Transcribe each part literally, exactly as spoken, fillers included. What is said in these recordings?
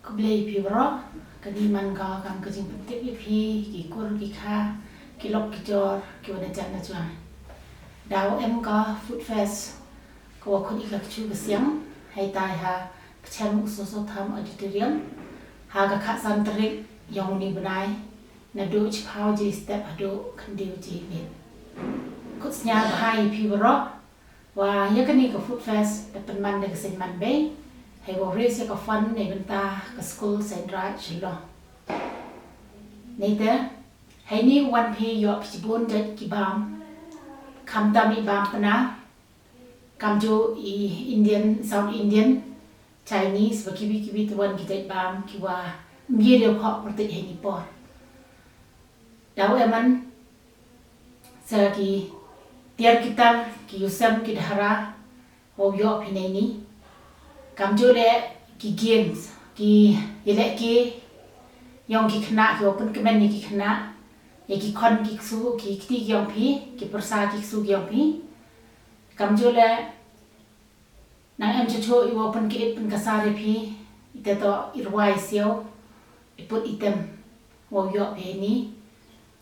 Khublei phi baroh. Kane man ka kam ka jingpyntip ïa phi ki kur ki kha, ki lok ki jor, ki wan na jan na jngai. Daw em ka Food Fest ka wa khut ïa ka kchu ka siang, hei tai ha pchem u Soso Tham Auditorium ha ka khatsan tarik yong uni bnai, naduh chiphaw baje step haduh khyndew baje miet. Khut sñiaw bha ïa phi baroh. Wa ïa kane ka Food Fest da pynman da ka seng man bei, hei wa raise ïa ka fund na bynta ka skul Saint Wright Shillong. Neite, heini wan phi ïoh phi bun jait ki bam, khamtam i bam pynah, kamjooh i Indian, South Indian, Chinese, wa kiwi kiwi te wan ki jait bam ki wa mih ïa phi pyrthei heini por. Daw em man sa ki tiar ki tar, ki ïusem ki dhara, wa ïoh phi neini. Kamjooh le ki games, ki ïalehke yong ki khynnah, ki wa pynkmen ïa ki khynnah, ïa ki khon ki ksu, ki kti ki yong phi, ki pyrsa ki ksu ki yong phi. Kamjooh le nang em chuh chuh i wa pynkiit pynkasar ïa phi, ite to i rwai siaw, i put item, wa ïoh phi heini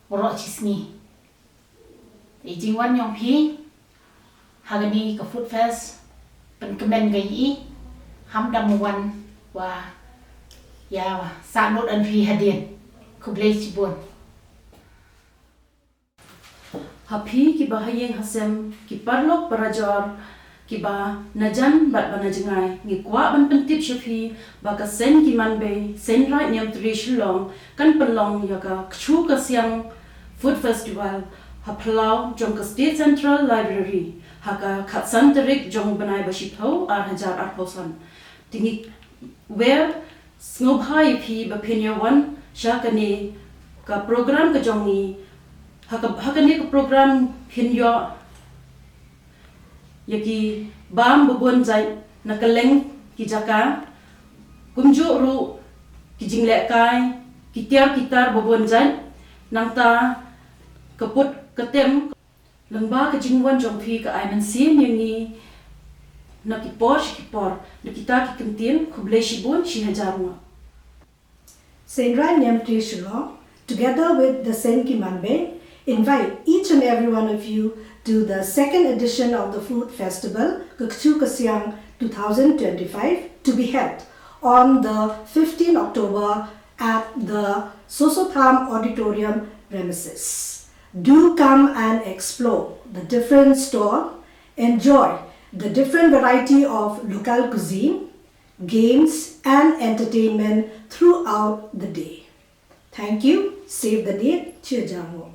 waroh chi sngi. I jingwan yong phi ha kane ka Food Fest, pynkmen ka i, ham dam wan wa ïa sah nud an phi hadien. Khublei chibun. Ha phi ki ba ha ïing ha sem, ki paralok parajor, ki ba na jan bad ba na jngai, ngi kwah ban pyntip sha phi ba ka seng ki man bei, Saint Wright Niamtre Shillong, kan pynlong ïa ka kchu ka siang Food Festival ha phyllaw jong ka State Central Library ha ka khatsan tarik jong bnai ba shiphew, ar hajar arphew san. Te ngi wer sngewbha ïa phi ba phin ïa wan sha kane ka program ka jong ngi. Ha ka, ha kane ka program phin ïoh ïa ki bam ba bun jait na kylleng ki jaka, kumjuh ruh ki jinglehkai, ki tiar ki tar ba bun jait, nangta ka put ka tem. Lyngba ka jingwan jong phi ka ai mynsiem ïa ngi na ki por sha ki por, na kita ki kyntien. Khublei shibun, shi hajar nguh. Saint Wright Niamtre Shillong, together with the Seng Ki Man Bei, invite each and every one of you to the second edition of the Food Festival, Ka Kchu Ka Siang two thousand twenty-five, to be held on the fifteenth October at the Soso Tham Auditorium premises. Do come and explore the different stall, enjoy the different variety of local cuisine, games and entertainment throughout the day. Thank you. Save the date. Chi hajar nguh.